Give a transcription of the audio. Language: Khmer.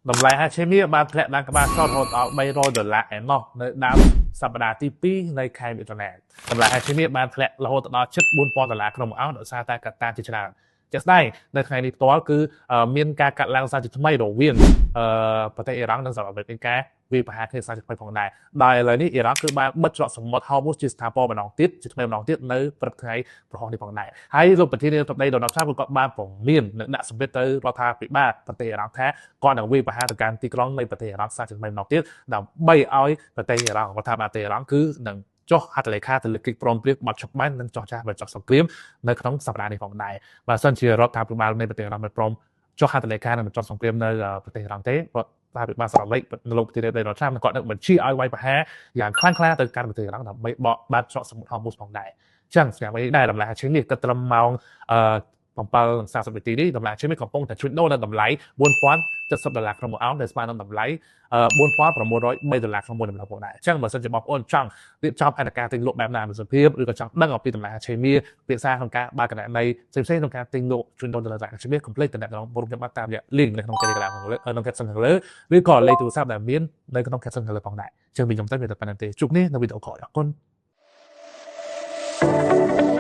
តម្លៃហាឆេមៀបានធ្លាក់ឡើងក្បាលចតរហូតដល់300ដុល្លារឯណោះនៅដើមសប្តាហ៍ទី2នៃខែមិថុនាតម្លៃហាឆេមៀបានធ្លាក់រហូតដល់ជិត4000ដុល្លារក្នុងមួយអោនដោយសារតែកត្តាជាច្រើនជាក់ស្ដែងនៅថ្ងៃនេះផ្ទាល់គឺមានការកាត់ឡើងសារជាថ្មីរវាងប្រទេសអ៊ីរ៉ង់និងសហរដ្ឋអាមេរិកមានការវាយប្រហារគ្នាសារជាថ្មីផងដែរដោយឥឡូវនេះអ៊ីរ៉ង់គឺបានបិទច្រកសមុទ្រហូមុសជាស្ថាពរម្ដងទៀតជាថ្មីម្ដងទៀតនៅព្រឹកថ្ងៃព្រហស្បតិ៍នេះផងដែរហើយលោកប្រធានាធិបតីដូណាល់ត្រាំក៏បានព្រមាននិងដាក់សម្ពាធទៅរដ្ឋាភិបាលប្រទេសអ៊ីរ៉ង់ថាគាត់នឹងវាយប្រហារទៅកាន់ទីក្រុងនៃប្រទេសអ៊ីរ៉ង់សារជាថ្មីម្ដងទៀតដើម្បីឲ្យប្រទេសអ៊ីរ៉ង់រដ្ឋាភិបាលប្រទេសអ៊ីរ៉ង់គឺនឹងចុះហត្ថលេខាទៅលើកិច្ចព្រមព្រៀងបទច្បាប់និងចោះចាស់បញ្ចប់សង្គ្រាមនៅក្នុងសប្តាហ៍នេះផងដែរបើសិនជារដ្ឋាភិបាលនៃប្រទេសអ៊ីរ៉ង់មិនព្រមចុះហត្ថលេខានិងបញ្ចប់សង្គ្រាមនៅប្រទេសអ៊ីរ៉ង់ទេរដ្ឋាភិបាលសហរដ្ឋអាមេរិកលោកប្រធានាធិបតីដូណាល់ត្រាំគាត់នឹងបញ្ជាឲ្យវាយប្រហារយ៉ាងខ្លាំងក្លាទៅកាន់ប្រទេសអ៊ីរ៉ង់ដើម្បីបកបាត់ច្រកសមុទ្រហូមុសផងដែរចឹងសម្រាប់នេះដែរតម្លៃជាងនេះក៏ត្រឹមម៉ោងអឺ7:40នាទីនេះតម្លៃជាងនេះកំពុងតែជួញដូរនៅតម្លៃ4070ដុល្លារក្នុងមួយអោនដែលស្មើនឹងតម្លៃ4603ដុល្លារក្នុងមួយតម្លៃផងដែរអញ្ចឹងបើសិនជាបងប្អូនចង់រៀបចំផែនការទិញលក់បែបណាមានសុភាពឬក៏ចង់ដឹងអំពីតម្លៃឆេមៀភាសាក្នុងការបើកគណនីផ្សេងៗក្នុងការទិញលក់ជួញដូរតម្លៃឆេមៀកុំភ្លេចតំណែងបងប្អូនខ្ញុំតាមរយៈ link នៅក្នុង Telegram ខាងលើក្នុង caption ខាងលើឬក៏លេខទូរស័ព្ទដែលមាននៅក្នុង caption ខាងលើផងដែរអញ្ចឹងវិញខ្ញុំទៅមានតែប៉ុណ្្នឹងទេជួបគ្នានៅវីដេអូក្រោយអរគុណ។